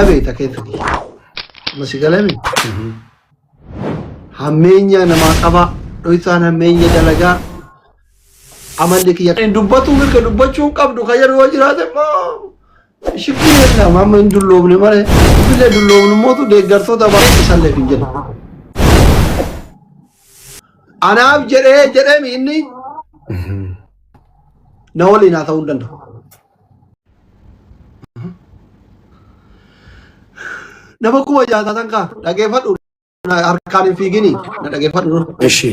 Beekta keessa kiyya. Amma si galame. Hammeenya namaa qaba. Dhoysaan hammeenya dalagaa. Amalli kiyya. Hin dubbatu mirga dubbachuu hin qabdu kan jedhu yoo jiraate immoo shikkii jennaan amma hin dulloomne malee. Illee dulloomnu mootu deeggartoota baay'ee isallee hin jedhu. Anaaf jedhee jedhee inni na waliin haa ta'uu hin danda'u. Nama 60,000 kaa dhageeffadhu harkaan hin fiigini na dhageeffadhu dura. Ishi.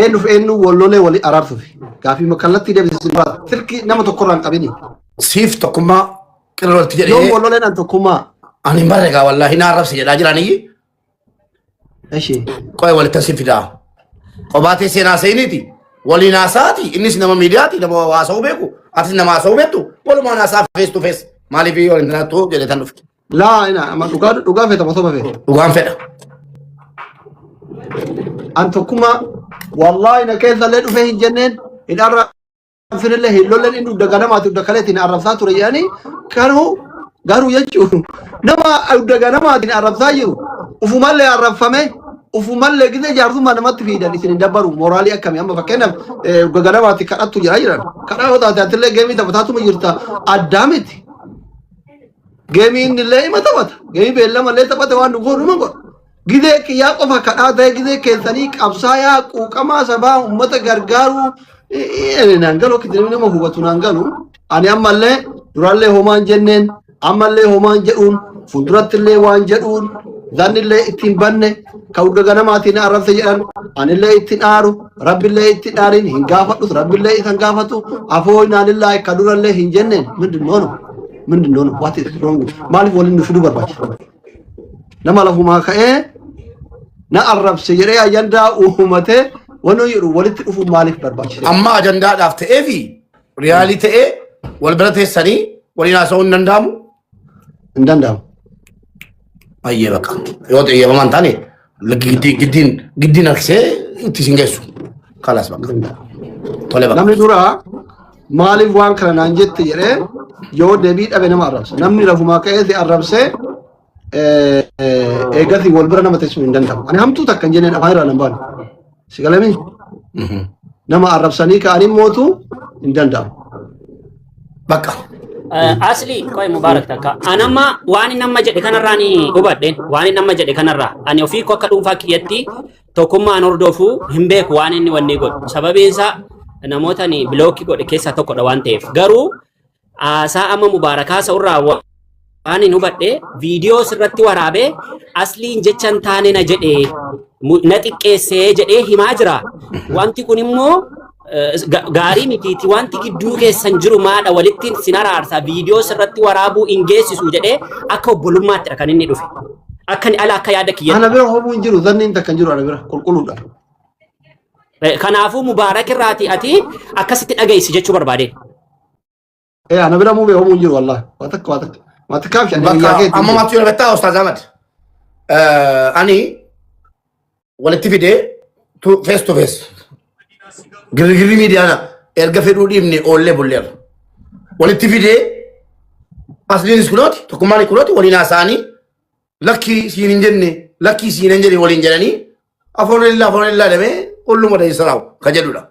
Eenyuuf eenyu wal lolee walii araarsuuf gaafii kallattii deebisisu dura silkii nama tokkorraa hin qabini. Siif tokkummaa qirrootti Yoom jedhee wal loleen an tokkummaa. ani hin barre gaa wallaahi na arrabse jedhaa jiraniyyi. Eshi. Qoy walitti si fidaa. Kophaa teessee haasa'iniiti. Waliin haasaati. Innis nama miidiyaati. Nama haasa'uu beeku. Atis nama haasa'uu beektu. Walumaan haasaa face to face. Maaliif waliin tanattuu jedhee tan dhufte. Laa ina amma dhugaa dhugaa feeta osoo feeta. Dhugaan fedha. An tokkummaa wallaahi na keessa illee dhufee hin jenneen hin arra finillee hin lolleen inni dugda ganamaati dugda kaleetiin arrabsaa ture jedhanii garuu garuu jechuun nama dugda ganamaatiin arrabsaa jiru ufumallee arrabfame ufumallee gizee jaarsummaa namatti fiidan isin hin dabbaru mooraalii akkamii amma fakkeenyaaf dugda ganamaati kadhattu jira jiran kadhaa yoo taate atillee geemii taphataatuma jirta addaa miti geemii inni illee ima taphata geemii beellama illee taphate waan nu godhu numa godha Gizee kiyyaa qofa kadhaa ta'e gizee keessanii qabsaayaa quuqamaa sabaa uummata gargaaruu naan galu akka itti nama hubatu naan galu. Ani ammallee durallee homaan jenneen ammallee homaan jedhuun fuuldurattillee waan jedhuun zannillee ittiin banne ka hunda ganamaatiin arrabse jedhan anillee ittiin aaru rabbillee ittiin aarin hin gaafadhus rabbillee isan gaafatu afoo naanillaa ka durallee hin jenneen ምንድን ነው ነው ምንድን ነው ነው what is wrong maaliif waliin nu fiduu barbaachisa Nama lafumaa ka'ee na arrabse jedhee ajandaa uumatee wanni jedhu walitti dhufuun maaliif barbaachise? Amma ajandaadhaaf ta'ee fi riyaalii ta'ee wal bira teessanii waliin haasa'uu hin danda'amu. Hin danda'amu. Baay'ee bakka. Yoo xiyyeeffamaa hin taane giddiin giddiin giddiin harkisee itti sin geessu. Kalas bakka. Tole bakka. Namni dura maaliif waan kana naan jette jedhee yoo deebii dhabe nama arrabsa. Namni lafumaa ka'ee si arrabsee eegasii wal bira nama teessuu hin danda'amu. Ani hamtuu takka hin jenneen afaan irraa nan baanu. Si galamii? Nama arrabsanii ka'anii mootu hin danda'amu. Bakka. Asli qoy Mubaarak takka. An amma waan inni amma jedhe kanarraa ni hubadhe. Waan inni amma jedhe kanarraa ani ofii koo akka dhuunfaa kiyyatti tokkummaan hordofuu hin beeku waan inni wanni godhu. Sababiin isaa namoota ani bilookii godhe keessaa tokkodha waan ta'eef. Garuu haasaa amma Mubaarak haasa'urraa waan hin hubadhe viidiyoo sirratti waraabee asliin jecha hin taane na jedhe na xiqqeessee jedhee himaa jira. Wanti kun immoo gaarii mitiiti wanti gidduu keessan jiru maadha walitti sin araarsa viidiyoo sirratti waraabuu hin geessisu jedhee akka obbolummaatti kan inni dhufe. Akka inni ala akka yaada kiyyatti. Ana bira homuu hin jiru zanniin takka hin jiru ana bira qulqulluudha. Kanaafuu Mubaarak irraati ati akkasitti dhageessi jechuu barbaade. Ee ana bira muu homuu hin jiru wallahi. Waa takka waa takka. Waa takkaaf shan Bakka hiriyaa keetti hin amma jiru. maatti yoo bettaa Ustaaz Ahmad. Ani walitti fidee face to face. Girgirri miidiyaana erga fedhuu dhiibne oollee bulleerra. Walitti fidee asliinis kunooti tokkummaan kunooti waliin haasa'anii lakkii siin hin jenne lakkii siin hin jenne waliin jedhanii afoon illaa afoon illaa jedhamee olluma dheessaraawu ka jedhudha.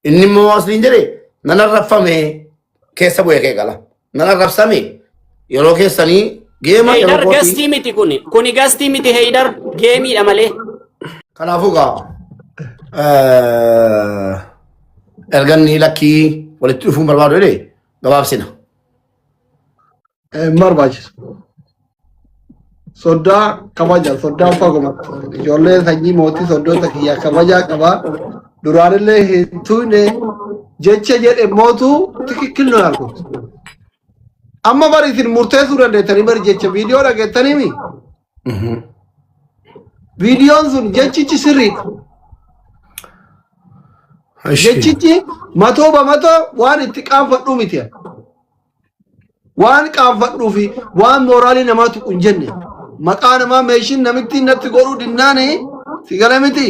Inni immoo asliin jedhe nan arrabfame keessa bu'ee kee gala. Nan arrabsame yeroo keessanii geema yeroo Heydar kootii. gastii miti kuni. Kuni gastii miti Heydar geemiidha malee. Kanaafuu gaa erga inni lakkii walitti dhufuun barbaadu jedhe gabaabsina. Hin barbaachisu. Soddaa kabaja, soddaan faguma. Ijoollee sanyii mootii soddoota kiyyaa kabajaa qaba. Duraanillee hin tuyne jecha jedhe mootu tikikkil nu argu. Amma bari isin murteessuu dandeettanii bari jecha viidiyoo dhageettaniimi. Viidiyoon sun jechichi sirriidha. Jechichi matoo bamatoo waan itti qaanfadhuu miti. Waan qaanfadhuu fi waan mooraalii namaa tuqu hin jenne. Maqaa namaa meeshiin namitti natti godhuu dinnaani si gala miti.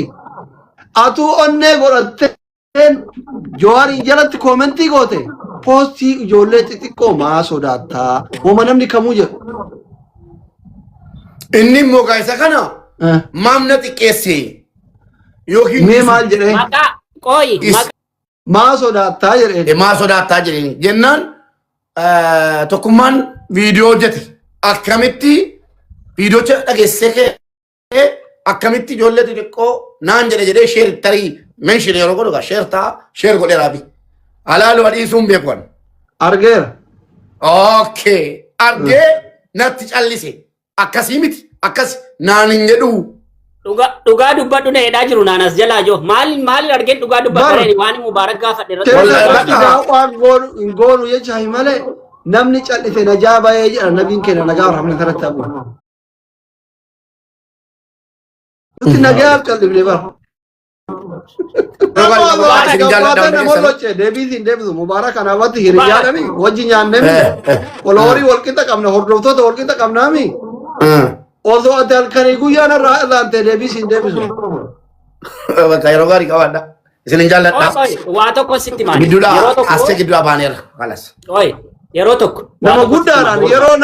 Atuu onnee godhatteen Jawaariin jalatti koomentii goote. Poostii ijoollee xixiqqoo maa sodaattaa? Woma namni kamuu jedhu. Inni immoo gaa'isa kana maamna xiqqeesse yookiin Mee maal jedhee? Maqaa qoyi Is- maqaa Maa sodaattaa jedheen. Maa sodaattaa jedheen jennaan tokkummaan viidiyoo hojjete akkamitti viidiyoocha dhageessee ka'ee akkamitti ijoollee xixiqqoo naan jedhe jedhee sheer tarii menshin yeroo godhu sheer ta'a sheer godhee raabi alaaluu adiisuun beeku. Argeera. Okay. Argee natti callise. Akkasii miti. Akkas naan hin jedhu. Dhugaa dubbadhu na jedhaa jiru naan as jalaa jiru. Maal maal argeen dhugaa dubbadhu Bara. waan Mubaarak gaafadhe irratti. Keessa Wallahi irratti bakka- daawwaan goonu hin goonu jecha hin malee namni callise najaa bahee jedha nabiin keenya nagaa rahmana irratti habu. Nuti nagaaf callifne bara. Isin jaalladha Gabaabaa hunda nama keessan. loche deebii siin deebisu Mubaarak kanaafatti hiriyaadhami wajji nyaannemi walhorii walqixa qabna hordoftoota walqixa qabnaami osoo ati halkanii guyyaan irraa ilaante deebii siin deebisu. Bakka yeroo gaarii qabaadha. Isin hin jaalladha. Qoy qoy waa tokko sitti maali? Gidduudha Yeroo tokko asee gidduudha baaneera. Kalas. qoy yeroo tokko waa Nama tokko sitti guddaadhaan maali? yeroo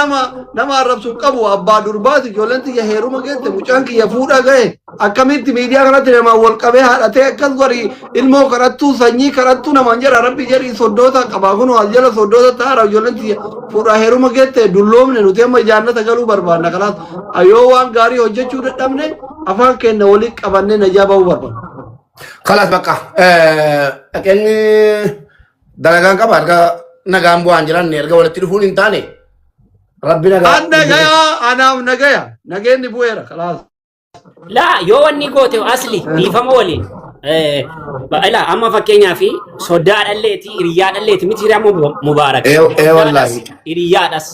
nama arrabsu qabu abbaa durbaati ijoolleen tiyya heeruma geette mucaan kiyya fuudha gahe akkamitti miidiyaa kanatti namaan wal qabee haadhatee akkas godhi ilmoo kadhattuu sanyii kadhattuu namaan jedha rabbi jedhi soddoota qabaa kun as jala soddoota taara ijoolleen tiyya fuudha heeruma geette dulloomne nuti amma jaannata galuu barbaanna kanaaf yoo waan gaarii hojjechuu dadhabne afaan keenya walii qabannee najaa bahuu barbaanna. Kalas bakka. Dhaqeen dalagaan qaba erga nagaan bu'aan jiran erga walitti dhufuun hin taane. Rabbi nagaa. An nagaya anaaf nagaya nageenni bu'eera kalaas. Laa yoo wanni goote asli dhiifama waliin. Ilaa amma fakkeenyaaf soddaa dhalleeti hiriyyaa dhalleeti miti hiriyaa Mubaarak. Ee wallaahi. Hiriyyaadhas.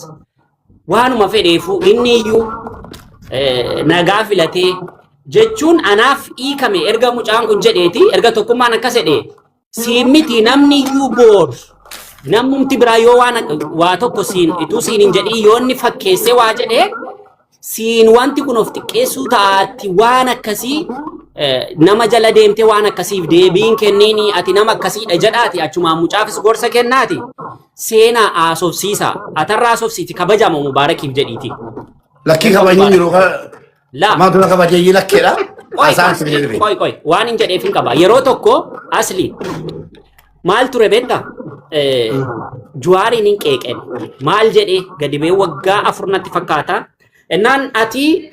Waanuma fedheefu inni iyyuu nagaa filatee jechuun anaaf hiikame erga mucaan kun jedheeti erga tokkummaan akkas jedhee siin miti namni iyyuu boor namumti biraa yoo waan waa tokko siin ituu siin hin jedhiin yoo inni fakkeessee waa jedhee siin wanti kun of xiqqeessuu taati waan akkasii nama jala deemtee waan akkasiif deebiin kenniini ati nama akkasiidha jedhaati achumaan mucaafis gorsa kennaati seenaa haasofsiisa atarraa haasofsiiti kabajama Mubaarakiif jedhiiti. Lakkii kabajni jiru. Laa. Maatu na kabajeeyyii lakkeedha. Qoy Asaan si fidee dhufe. qoy qoy waan hin jedheef hin qaba. Yeroo tokko asli maal ture beektaa? Juwaariin hin qeeqen. Maal jedhee gadi ba'ee waggaa 4 natti fakkaata. Innaan ati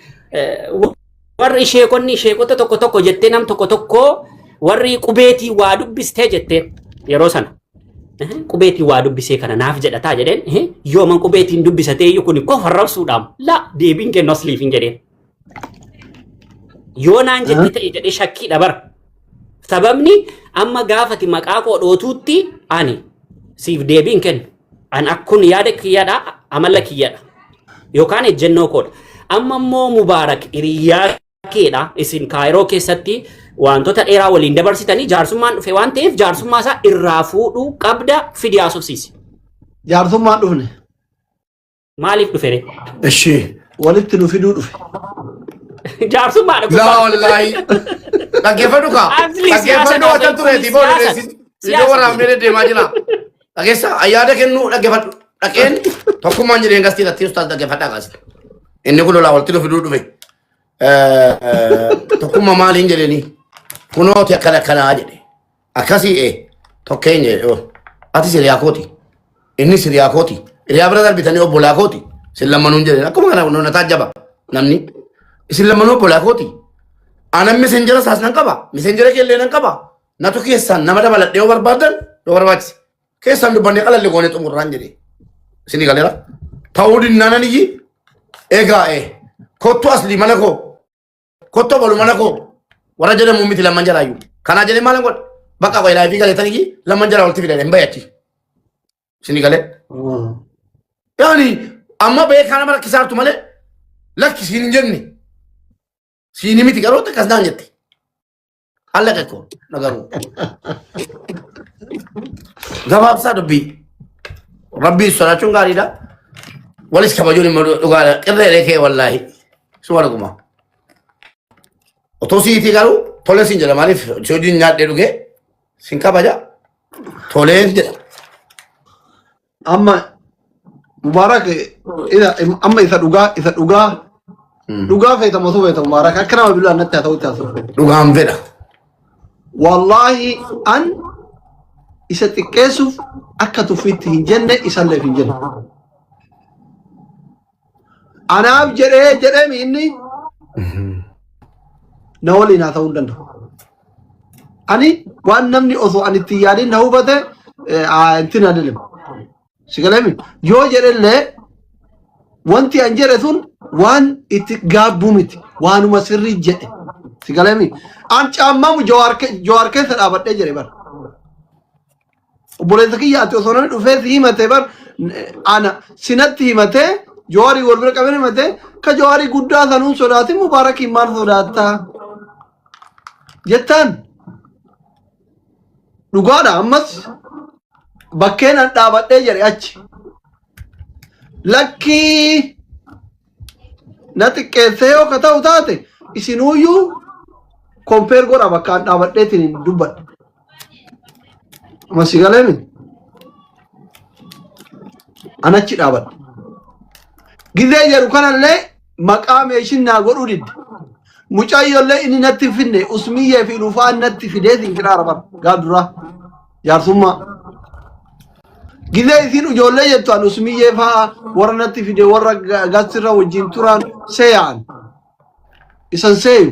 warri sheekonni sheekota tokko tokko jettee nam tokko tokko warri qubeetii waa dubbistee jettee yeroo sana. Qubeetii waa dubbisee kana naaf jedhataa jedheen yooman qubeetiin dubbisatee iyyuu kun koo farrabsuudhaam la deebiin kennu asliif hin jedheen. Yoo naan jette ta'e jedhee shakkiidha bara. Sababni amma gaafati maqaa koo dhootuutti ani siif deebiin kennu. An akkun yaada kiyyadha amala kiyyadha yookaan ejjennoo koodha. Amma immoo Mubaarak hiriyaa keedha isin Kaayiroo keessatti wantoota dheeraa waliin dabarsitanii jaarsummaan dhufe waan ta'eef jaarsummaa isaa irraa fuudhuu qabda fidi haasofsiisi. Jaarsummaan dhufne. Maaliif dhufe ree? Ishee. Walitti nu fiduu dhufe. Jaarsummaadha kun. Laa wallaahi. Dhaggeeffadhu kaa. Asli siyaasa Dhaggeeffadhu wanta tureeti booda siyaasa. iddoo waraabnee deemaa jira. Dhageessa ayyaada kennuu dhaggeeffadhu. Dhaqeen tokkummaan jedheen gastii irratti ustaas dhaggeeffadhaa kaase. Inni kun lolaa walitti nu fiduu dhufe. Tokkummaa maaliin jedheni kunooti akkana akkanaa jedhe. Akkasii tokkeen jedhe ati siriyaa kooti. Inni siriyaa kooti. Hiriyaa bira darbitanii obbolaa kooti. Isin lammanuun jedhe akkuma kana na taajjaba namni. Isin lammanuu obbolaa kooti. Anan miseenjera isaas nan qaba. Miseenjera keellee nan qaba. Natu keessaan nama dabaladhee yoo barbaadan yoo barbaachise. Keessaan dubbannee qalalli goonee xumurraan jedhe. Isinii galeera. Ta'uu dinnaanan iyyi egaa kottu asli mana koo kottu balu mana koo warra jedhamu miti lamman jalaayyuu. Kanaa jedhee maalan godha? Bakka qoy laayifii galeetan iyyi lamman jalaa walitti fidan hin bayachi. Isinii galee. Yaani amma beekaa nama rakkisaartu malee lakki siin hin jenne. Siin miti garuu akkas naan jette. Allaqa koo nagaruu. Gabaabsaa dubbii. Rabbii sodaachuun gaariidha. Walis kabajuun immoo dhugaadha. Qirreedhee kee wallaahi. Suma dhuguma. Otoo siitii garuu tole siin jedha maaliif si hojiin nyaadhee dhugee sin kabaja toleen jedha. Amma Mubaarak ila amma isa dhugaa isa dhugaa dhugaa feetamu osoo feetamu Mubaarak akka nama bilaa natti haa ta'utti haasa'u. Dhugaan fedha. Wallaahi an isa xiqqeessuuf akka tuffiitti hin jenne isalleef hin jenne. Anaaf jedhee jedheemi inni na waliin haa ta'uu hin danda'u. Ani waan namni osoo ani itti yaadin na hubate ittiin adeemu. Si galeemi yoo jedhellee wanti an jedhe sun waan itti gaabbuu miti waanuma sirrii jedhe. Si galeemi an caammamu jawaar keessa dhaabadhee jedhe bara. Obboleessa kiyya ati osoo namni dhufee si himate bar ana sinatti himatee jawaarii wal bira qabee himate ka jawaarii guddaa sanuun sodaatin mubaarakiin maal sodaattaa jettaan dhugaadha. Ammas bakkeen an dhaabadhee jedhe achi lakkii na xiqqeessee yoo ka ta'u taate isinuuyyuu compare godha bakka an dhaabadheetiin hin dubbadhe. Amma si galeemi? An achi dhaabadhe. Gizee jedhu kanallee maqaa meeshin naa godhuu didde. Mucayyollee inni natti hin finne usmiyyee fi lufaan natti fidee siin jedhaa bara gaaf duraa jaarsummaa. Gizee isiin ijoollee jettu an usmiyyee fa'aa warra natti fide warra gassirra wajjin turan seeyaan. Isan seeyu.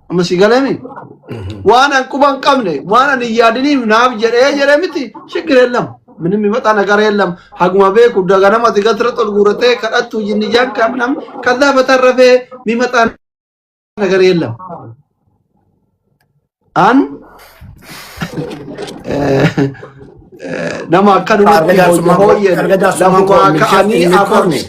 Amma si galeemi? Waan an quba hin qabne waan an hin yaadiniif naaf jedhee jedhee miti ችግር የለም ምንም የሚመጣ ነገር የለም። ሀጉማ ቤኩ daganama ati gasirra ol guuratee kadhattu jinniyaan ከምናምን ከዛ በተረፈ የሚመጣ ነገር የለም። An nama akkanumatti Erga jaarsummaan koo hooyyen erga jaarsummaan koo lafumaa ka'anii afur milkoofne.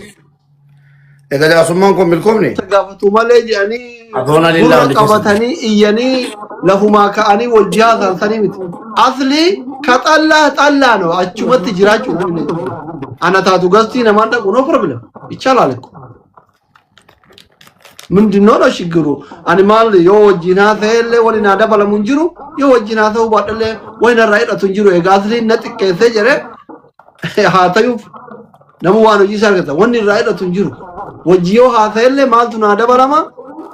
Erga jaarsummaan koo milkoofne. Gaafatu malee jedhanii Atoona lillaa gurra hundi keessan. Qabatanii iyyanii lafumaa ka'anii wal jihaasan sanii miti. Asli ka xallaa xallaa ነው achumatti jiraachuu namni ana taatu gastii namaan dhaqu no problem ይቻላል እኮ። ምንድነው ነው ችግሩ? Ani maal yoo wajjin haasa'ellee waliin haa dabalamu hin jiru, yoo wajjin haasa'uu baadhallee wayin irraa hidhatu hin jiru. Egaa asliin na xiqqeessee jedhee haa ta'uuf nama waan hojii isaa argata wanni irraa hidhatu hin jiru. Wajji yoo haasa'ellee maaltu naa dabalama?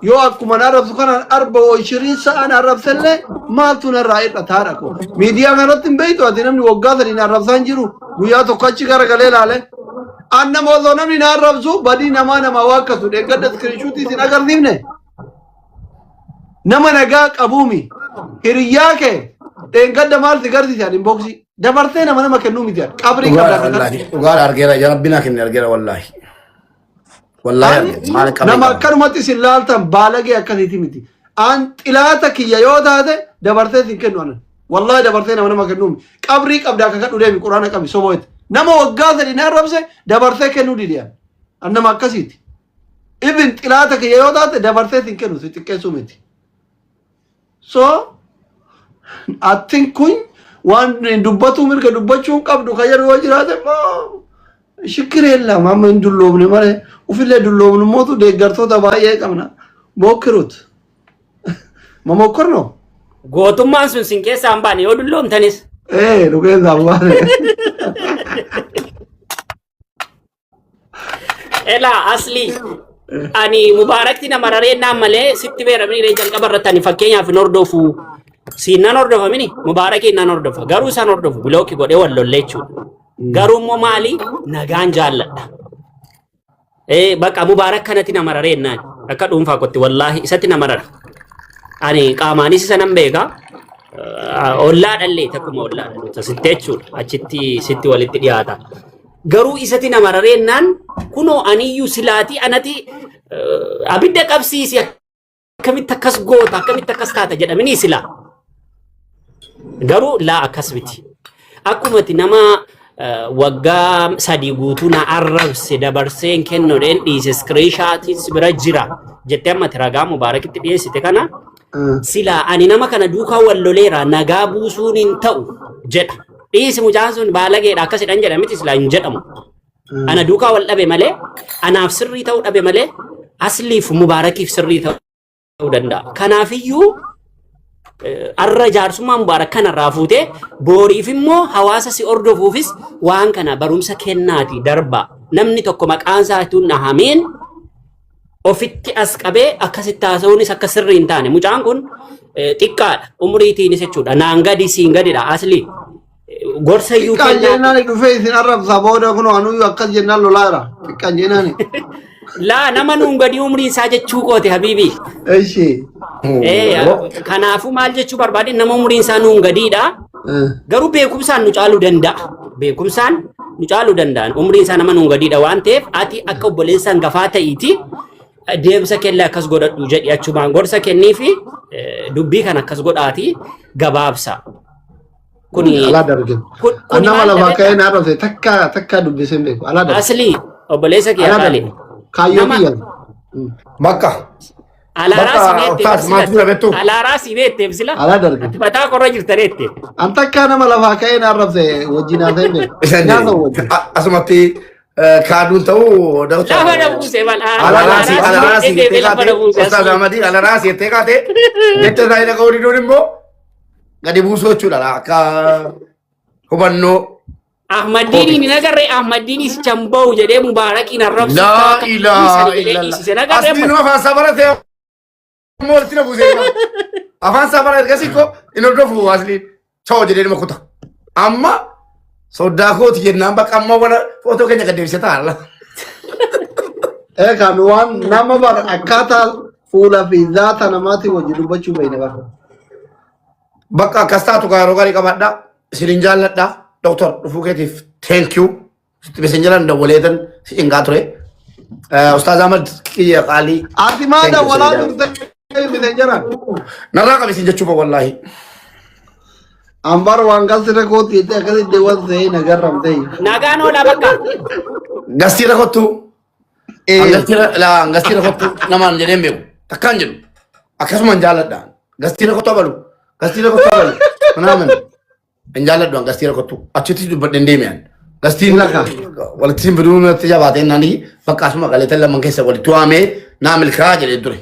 Yoo akkuma na arrabsu kanaan arba ishirin sa'aan arrabsellee maaltu narraa hidhataadha ko. Miidiyaa kanarratti hin beektu ati namni waggaa 3 na arrabsaa hin jiru guyyaa tokko achi garagalee ilaale. An nama osoo namni na arrabsu badii namaa namaa waakkasu deeggadda screenshotii isin agarsiifne. Nama nagaa qabuumi. Hiriyyaa kee dheengadda maal si garsiise ani inboxii dabarsee nama nama kennuu miti ani qabrii Dhugaadha qabda. Wallaahi. Dhugaadha argeera. Yaa Rabbi naa kenne argeera wallaahi. Wallaahi Ani argeera. Maal qabrii nama qaba. Akkanumatti isin laaltan baalagee akkasiiti miti. An xilaata kiyya yoo taate dabarsee isin kennu anan. Wallaahi dabarsee nama nama kennuu miti. Qabrii qabda akka kadhu deemi quraana qabi sobo'etti. Nama waggaa 3 na arrabse dabarsee kennuu didiyan. An nama akkasiiti. Ibin xilaata kiyya yoo taate dabarsee isin kennu si xiqqeessuu miti. So attin kun waan dubbatu mirga dubbachuu hin qabdu kan jedhu yoo jiraate immoo ችግር የለም. Amma hin dulloomne malee ufillee dulloomnu mootu deeggartoota baay'ee qabna. ሞክሩት መሞከር ነው። Gootummaan sun sin keessaa hin baane yoo dulloomtanis. Ee, nu keessaa hin baane. Elaa asli ani mubaarakti nama raree malee sitti beeramni jalqaba irratti ani fakkeenyaaf hin hordofu. Siin nan hordofa mini mubaarakiin nan hordofa garuu isaan hordofu block godhee wal lollee jechuudha. Garuu immoo maali nagaan jaalladha. Ee bakka mubaarak kanatti nama raree naan akka dhuunfaa kotti wallaahi isatti nama rara. Ani qaamaanis isa nan beeka. Ollaa dhallee takkuma ollaa dhaloota sitti jechuudha. Achitti sitti walitti dhiyaata. Garuu isatti nama rareennaan kunoo aniyyuu silaatii anati abidda qabsiisi akkamitti akkas goota akkamitti akkas taata jedhamanii silaa. Garuu laa akkas miti. Akkumati nama waggaa 3 guutuu na arrabse dabarsee hin kennuudhaan dhiise screenshotiin bira jira jettee ammati ragaa mubaarakitti dhiyeessite kana silaa ani nama kana duukaa wal loleera nagaa buusuun hin ta'u jedha. Dhiisi mucaan sun baalageedha akkasidhan jedha miti silaa hin jedhamu. Ana duukaa wal dhabe malee anaaf sirrii ta'uu dhabe malee asliif mubaarakiif sirrii ta'uu danda'a. Kanaafiyyuu Arra jaarsummaa Mubaarak kanarraa fuutee booriif immoo hawaasa si hordofuufis waan kana barumsa kennaati darba. Namni tokko maqaan isaa utuu hin dhahameen ofitti as qabee akkasitti haasa'uunis akka sirrii hin taane. Mucaan kun xiqqaadha umriitiinis jechuudha. Naan gadi siin gadidha asli. Gorsa iyyuu Xiqqaan kennaa. jennaan dhufee isin arrabsaa booda kun anuyyuu akkas jennaan lolaa jira. Xiqqaan jennaan. Laa, nama nuun gadi umriin isaa jechuu kooti, habiibi. Eshi. Kanaafuu maal jechuu barbaade, nama umriin isaa nuun gadiidha. Garuu beekumsaan nu caaluu danda'a. Beekumsaan nu caaluu danda'an. Umriin isaa nama nuun gadiidha waan ta'eef, ati akka obboleessa hangafaa ta'iiti deemsa kennaa akkas godhadhu jedhi, achumaan gorsa kennii fi dubbii kan akkas godhaati gabaabsa. Kuni Alaa darbe. Kuni Nama maal lafaa jedhedha? ka'ee na arrabse takka takka dubbisee hin beeku. Alaa darbe. Asli obboleessa kiyya Alaa qaali. darbe. Kaayyoo kiyya. Bakka. Alaaraa Bakka si beekte. Ustaas maatu bira beektu. Alaaraa si beekteef sila. Alaa darbe. Ati mataa qorra jirta reette. An takka nama lafaa ka'ee na arrabse wajjin haasa'ee hin beeku. Isan Nyaata wajjin. asumatti kaaduun ta'uu dawta. Lafa na buuse bal. Alaraasi alaraasi jettee Lafa kaate na buuse. Ustaas Ahmadii alaraasi jettee kaate jecha isaa hin dhaga'uu diduun immoo gadi buusuu jechuudha akka hubannoo. Ahmaddiin hin agarre, Ahmaddiin isichan bahu jedhee Mubaarakiin arrabsu. Laa ilaaha illallah. Asliin afaan isaa baratee ammoo walitti na buusee. Afaan isaa bara ergasii koo hin hordofu asliin. Choo jedhee nama kuta. Amma soddaa kooti jennaan bakka amma wala footoo keenya gad deebisee ta'a. Ee kan waan nama bar akkaataa fuula fi zaata namaatiin wajjin dubbachuu beekna bara. Bakka akkas taatu gaa yeroo gaarii qabaadhaa. Isinin jaalladhaa. Doktor, dhufuu keetiif thank you. Sitti messengeraan dawwaleetan si cinqaa ture. Ustaaz Ahmad kiyya qaalii. Ati maa Thank you, dawwalaa Sirrii. turte messengeraan? Narraa qabi isin jechuufa wallaahi. Ambar waan gasira kooti jettee akkasitti waan ta'ee nagarramte. Nagaan oolaa bakka. Gastiira kottu. Gastiira laa gastiira kottu namaan jedheen beeku. Takkaan jedhu. Akkasumaan jaalladha. Gastiira kottu abalu. Gastiira kottu abalu. Manaaman. Hin jaalladhu an gastiira kottu. Achitti dubbadheen deeme an. Gastiin Laka. walitti sin fiduu natti jabaatee nani bakka asuma qaleetan laman keessa walitti waamee naa milkaa'aa jedhee ture.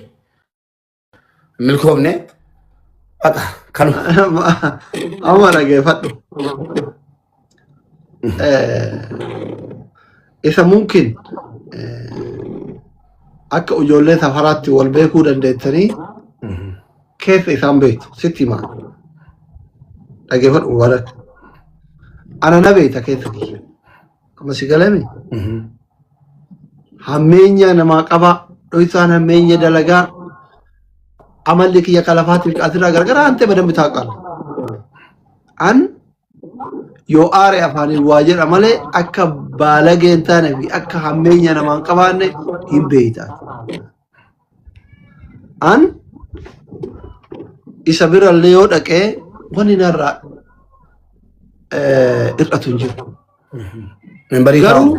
Milkoofne bakka kanuma. Amma dhageeffadhu. Isa mumkin akka ijoollee safaraatti wal beekuu dandeettanii keessa isaan beektu sitti himaa. Dhageeffadhu, Mubarak. Ana na beekta keessa kiyya. Amma si galame hammeenya namaa qaba, dhoysaan hammeenya dalagaa, amalli kiyya kalafaatiif asirraa gargar aantee badambi taaqaala. An yoo aare afaaniin waa jedha malee akka baalagee hin taane fi akka hammeenya namaa hin qabaanne hin beekta. An isa birallee yoo dhaqee wanni narraa hir'atu hin jiru. Membarii Garuu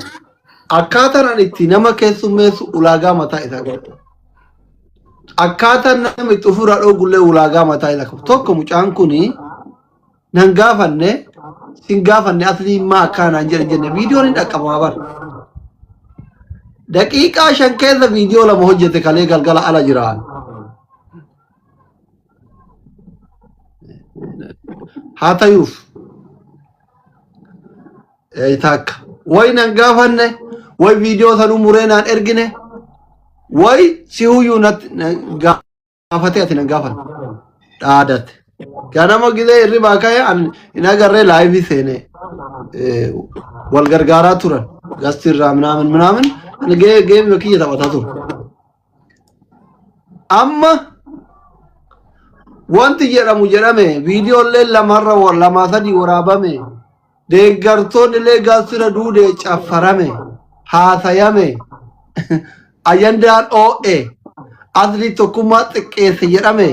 akkaataan ani itti nama keessummeessu ulaagaa mataa isaa qaba. Akkaataan namni itti ofirraa dhoogullee ulaagaa mataa isaa qaba. Tokko, mucaan kuni nan gaafanne, sin gaafanne, aslii maa akkanaan jedhe jenne viidiyoon hin dhaqqabamaa bara. Daqiiqaa 5 keessa viidiyoo 2 hojjete, kalee galgala ala jiraan. Haa ta'uuf takka way nan gaafanne, way viidiyoo sanuu muree naan ergine, way si huyyuu natti gaafatee ati nan gaafanne dhaadate. Ganama gizee hirribaa ka'e an hin agarree, live seenee wal gargaaraa turan gastirraa minaamin minaamin, ani game kiyya taphataa ture. Amma wanti jedhamu jedhame, viidiyoollee lamarra lamaa sadii waraabame, deeggartoonni illee gaasira duudee caffarame, haasayame, ajandaan oo'e, asli tokkummaa xiqqeesse jedhame,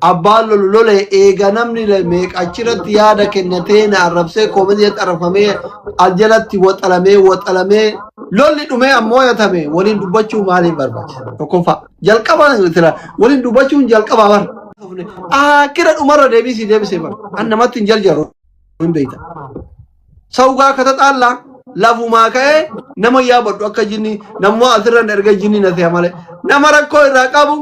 abbaan lolu lole, eega namni meeqa achirratti yaada kennatee na arrabsee, comment arrabfamee, al jalatti waxalamee waxalamee, lolli dhumee ammoo yatame, waliin dubbachuu maaliif barbaachisa? Tokkoffaa jalqaba sila waliin dubbachuun jalqabaa bar akira dhumarra deebisii deebisee bar an namatti hin jarjaru hin beekta. Sawgaa kata xaallaa lafumaa ka'ee nama yaabadhu akka jinni nammoo asirran erga jinni na se'a malee nama rakkoo irraa qabu.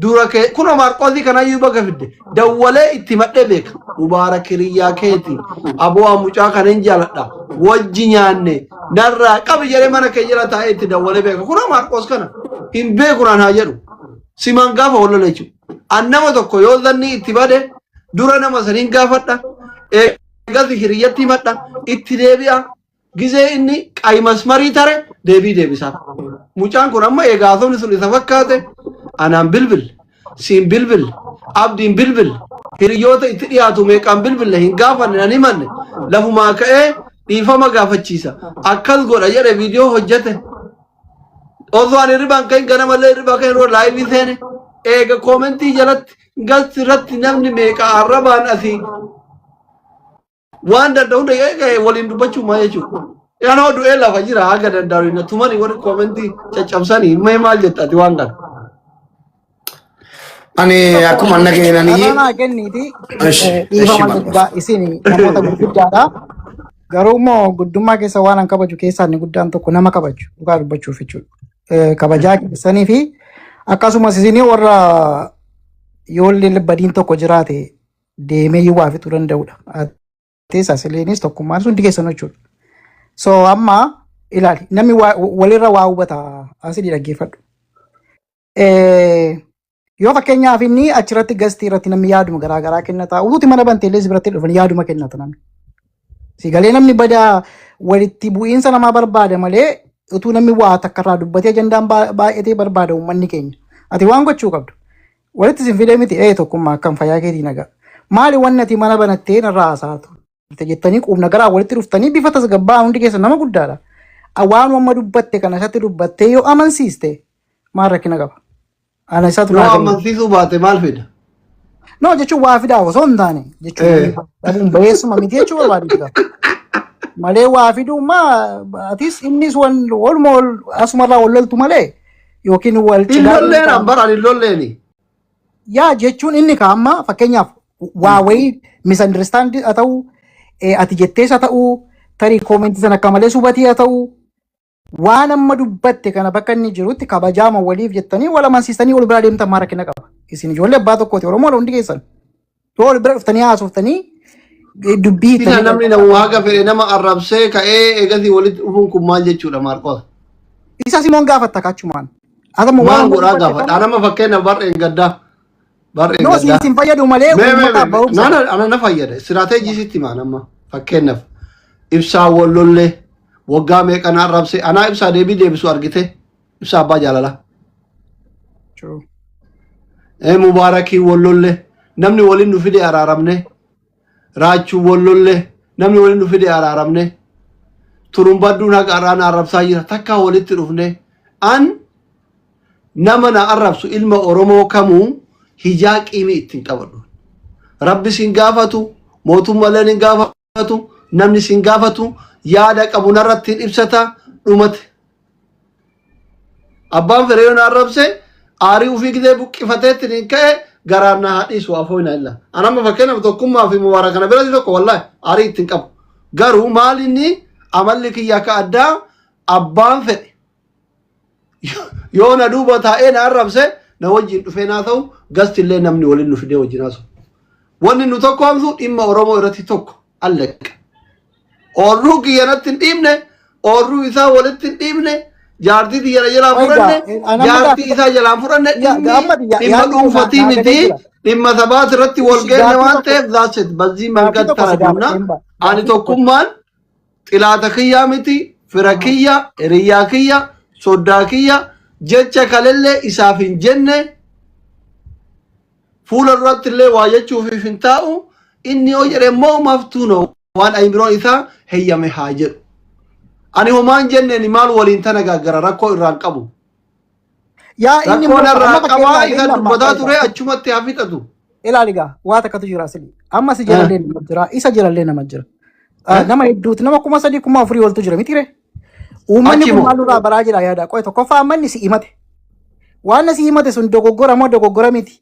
Dura kee kunoo Maarqoosii kanayyuu baga fidde dawwalee itti madhee beeka. Mubaarak hiriyyaa keeti. Aboo mucaa kana hin jaaladha. Wajji nyaanne narraa qabi jedhee mana kee jala taa'ee itti dawwalee beeka. Kunoo Maarqoos kana hin beeku naan haa jedhu. Simaan gaafa wal lola jechuudha. An nama tokko yoo zanni itti bade dura nama saniin gaafadha. Eegas hiriyyatti himadha. Itti deebi'a. Gizee inni qayi masmarii tare deebii deebisaaf. Mucaan kun amma egaa haasofni sun isa fakkaate anaan bilbil, siin bilbil, abdiin bilbil, hiriyoota itti dhiyaatu meeqaan bilbille hin gaafanne nan himanne lafumaa ka'ee dhiifama gaafachiisa. Akkas godha jedhe viidiyoo hojjete. Osoo ani hirribaan ka'in ganamallee hirribaa ka'in yeroo live seene eega comment jalatti galti irratti namni meeqa arrabaan asii waan danda'u hunda eega waliin dubbachuu maa jechuudha. Yanoo du'ee lafa jira haga danda'u hin tumani warri comment caccabsanii mee maal jetta ati waan kana. Ani akkuma nageenanii Carraa naa kenniiti. Eshi, eshi Dhiifama Marqos. guddaa isin namoota gurguddaadha. Garuu immoo guddummaa keessa waan an kabaju keessaa inni guddaan tokko nama kabaju dhugaa dubbachuuf jechuudha. Kabajaa keessanii fi akkasumas isin warra yoo illee badiin tokko jiraate deemee waa fixuu danda'udha. Atis Asiliinis tokkummaan hundi keessan jechuudha. So amma ilaali namni walirra waa hubata asilii dhaggeeffadhu. Yoo fakkeenyaaf inni achirratti guest irratti namni yaaduma garaa garaa kennata. Utuuti mana bantee illee si biratti dhufan yaaduma kennata namni. Si galee namni badaa walitti bu'iinsa namaa barbaada malee utuu namni waa takka irraa dubbatee ajandaan baay'atee barbaada uummanni keenya. Ati waan gochuu qabdu. Walitti sin fidee miti ee tokkummaa akkam fayyaa keetii nagaa. Maali wanni ati mana banattee narraa haasaa turte jettanii quubna garaa walitti dhuftanii bifa tasgabbaa'aa hundi keessa nama guddaadha. Waan amma dubbatte kana isatti dubbattee yoo amansiiste maal rakkina qaba? Ana isaatu Yoo naa kenna. amansiisuu baate maal fida? No jechuun waa fidaaf osoo hin taane jechuun dhabuun bayeessuma miti jechuu barbaadu jira. Malee waa fiduu maa atis innis waluma wal asumarraa wal loltu malee yookiin wal Hin cinaa lolleen an bara hin lolleeni. Yaa jechuun inni ka amma fakkeenyaaf waa wayii misunderstand haa ta'u ati jettees haa ta'u tarii comment sana akka malee hubatii haa ta'u waan amma dubbatte kana bakka inni jirutti kabajaama waliif jettanii wal amansiistanii wal biraa deemtan maa rakkina qaba. Isin ijoollee abbaa tokkooti Oromoodha hundi keessan. Yoo wal bira dhuftanii haasoftanii dubbii Tina hiiktanii namni nama haga fedhe nama arrabsee ka'ee eegasii walitti dhufuun kun maal jechuudha Maarqos? Isa simoon gaafatta kachumaan. Atama waan Maal amma godhaa dubbatte gaafadha? kana Nama fakkeenyaaf barreen gaddaa. Barreen no siin gaddaa. sin fayyadu malee Mee mee uummataaf mee barumsa. nana ana na fayyada. Istirateejii sitti himaa nama fakkeenyaaf ibsaa wallollee waggaa meeqa na arrabse anaa ibsaa deebii deebisu argite ibsaa abbaa jaalalaa. True. Mubaarakii wallollee namni waliin nu fide araaramne raachuu wallollee namni waliin nu fide araaramne turumbadduun haqa arraan arrabsaa jira takkaa walitti dhufne an nama na arrabsu ilma Oromoo kamuu hijaa qiimii ittiin qabadhu. Rabbi sin gaafatu mootummalleen hin gaafatu namni sin gaafatu yaada qabu narratti hin ibsata dhumate. Abbaan fedhe yoo na arrabse aarii ofii gidee buqqifateetti hin ka'e garaan na haa dhiisu afoo hin illa. An amma fakkeenyaaf tokkummaa fi mubaara kana biratti tokko wallaahi aarii ittiin qabu. Garuu maal inni amalli kiyya akka addaa abbaan fedhe yoo na duuba taa'ee na arrabse na wajjin dhufee naa ta'u gasti illee namni waliin nu fidee wajjin haasa'u. Wanni nu tokkoomsu dhimma Oromoo irratti tokko allaqqa. Oorruu kiyya natti hin dhiibne, oorruu isaa walitti hin dhiibne, jaartii tiyya na jalaa Oiga, fudhanne, anamma jaartii gaaffii isaa jalaan fudhanne yaa dhimmi amma dhimma yaadni kun naa dhuunfatii naa galee miti jira. dhimma sabaati irratti wal Ishi geenne gaaffii waan tokko ta'eef that's it. Bazii gaaffii mangat tokko si tara dunna. gaafadheen ba Ani gaaffii tokko tokkummaan xilaata kiyyaa miti, fira kiyya, hiriyyaa kiyya, soddaa kiyya, jecha kalellee isaaf hin jenne fuula duratti illee waa jechuufiif hin taa'u inni yoo jedhe immoo maftuu waan ayimiroon isaa heyyame haa jedhu. Ani homaan jenneen maal waliin tana gaaggara rakkoo irraan qabu. Yaa inni Rakkoon immoo irraa amma qabaa fakkeenyaaf isa inni amma dubbataa oiga ture achumatti haa fixatu. ilaali gaa waa takkatu jira asili amma si jalallee nama jira isa jalallee nama jira nama hedduuti nama 3000 4000 oltu jira miti ree uummanni Achi kun moo? maal nurraa baraa jira yaada qoy tokkoffaa amma inni si himate waan si himate sun dogoggora moo dogoggora miti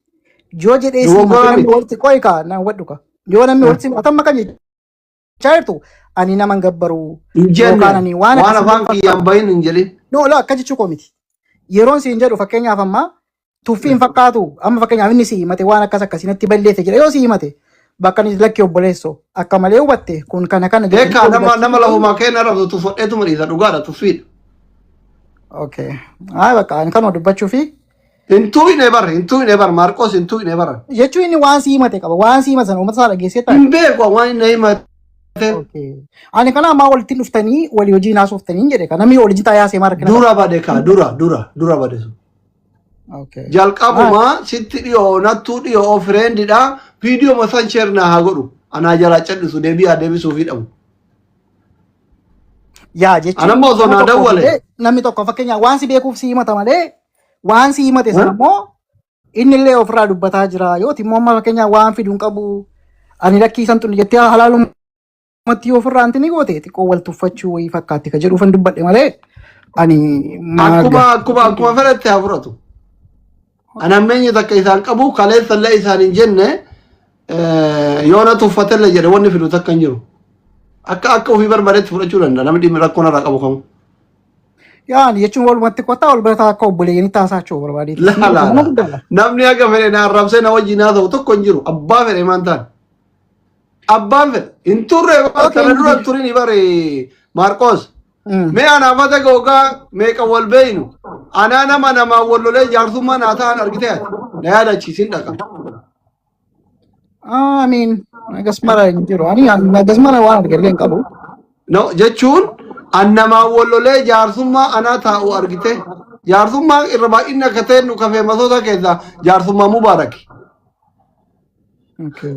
yoo jedhee si himate Dogoggora namni miti. walitti qoy kaa na hubadhu kaa yoo namni walitti himate amma kan jechaa jirtu ani nama hin gabbaru Hin jenne yookaan ani waan waan akkasii afaan kiyyaan bahin hin jedhin. No, la akka jechuu koo miti. Yeroon siin jedhu fakkeenyaaf amma Tuffii hin fakkaatu. Amma fakkeenyaaf inni si himate waan akkas akkasii natti balleesse jedha yoo si himate bakka inni lakki obboleessoo akka malee hubatte kun kana kana jedhanii Beekaa wal nama nama hubachiisuu. lafumaa kee arrabsu tuffadheetuma dhiisa dhugaadha tuffiidha. Okay. Haa bakka ani kanuma dubbachuu fi Hin tuqne bar hin tuqne bar Maarqos hin tuqne bar. jechuun inni waan si himate qaba. Waan si himate sana uummata isaa dhageessee taate. Hin beeku waan inni himate. Okay. Ani kana ammaa walitti dhuftanii walii wajjin haasoftanii jedhe kan namni waliin taa'ee haasee maal rakkina qaba? Dura bade kaa dura dura dura bade sun. Okay. Jalqabuma sitti dhiyoo nattuu dhiyoo friendidha. Viidiyoo masan share naa haa godhu. Anaa jalaa callisu deebii haa deebisuufii dhabu. Yaa jechuun Anammoo osoo nama naa tokko dawwale. fidee namni tokko fakkeenyaaf waan si beekuuf si himata malee waan si himate sana immoo inni illee ofirraa dubbataa jira. Yooti immoo amma fakkeenyaaf waan fidu hin qabu ani lakkii san xunni jettee halaalumatti yoo ofirraa anti ni goote xiqqoo wal tuffachuu wayii fakkaatti ka jedhuufan dubbadhe malee ani maal Akkuma akkuma akkuma fedhatti haa fudhatu. Ani ammeenyi takka isaan qabu kaleessallee isaan hin jenne yoo na tuffatellee jedhe wanni fidu takka hin jiru. Akka akka ofii barbaadetti fudhachuu danda'a namni dhimmi rakkoo narraa qabu kamu. Yaani jechuun walumatti kottaa wal bira akka obboleeyyanii taasisachuu barbaadeeti. La la Nama la. guddaadha. Namni haga fedhe na arrabsee na wajjin haasa'u tokko hin jiru. Abbaa fedhe maan ta'an. Abbaan fedhe hin turre Okay. kana dura hin turin bare Maarqoos. Mee anaafata googaa meeqa wal beeynu. Anaa nama namaan wal lolee jaarsummaa naa ta'an argitee ati. Na yaadachiisin dhaqa. I mean, agas mara hin jiru. Ani agas mara waan arge hin qabu. No, jechuun an namaan wal lolee jaarsummaa anaa taa'u argite. Jaarsummaa irra baay'inni akka ta'e nu kafee masoota keessaa jaarsummaa Mubaaraki. Okay.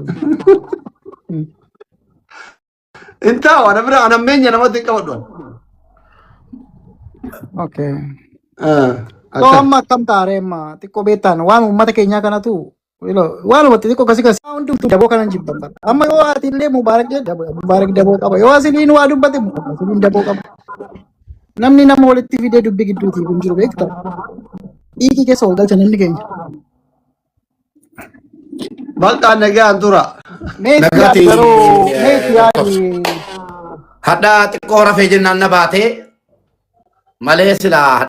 Hin taa'u ana bira an ammeenya namatti hin qabadhu. ani. Okay. Ah, So Akkas. amma akkam taaree amma xiqqoo beektaan waan uummata keenyaa kanatu waanuma xixiqqoo akkasii kasi hundumtuu daboo kanan jibban bara. Amma yoo ati illee Mubaarak jedhe Mubaarak daboo qaba. Yoo asiliin waa dubbate asiliin daboo qaba. Namni nama walitti fidee dubbii gidduutii kun jiru beekta. Dhiigii keessa wal galcha namni keenya. Bal'aan nagaan tura. Mee itti yaadi Nagaatti garuu mee itti yaadi. Hadhaa xiqqoo rafee jennaan na baatee malee silaa.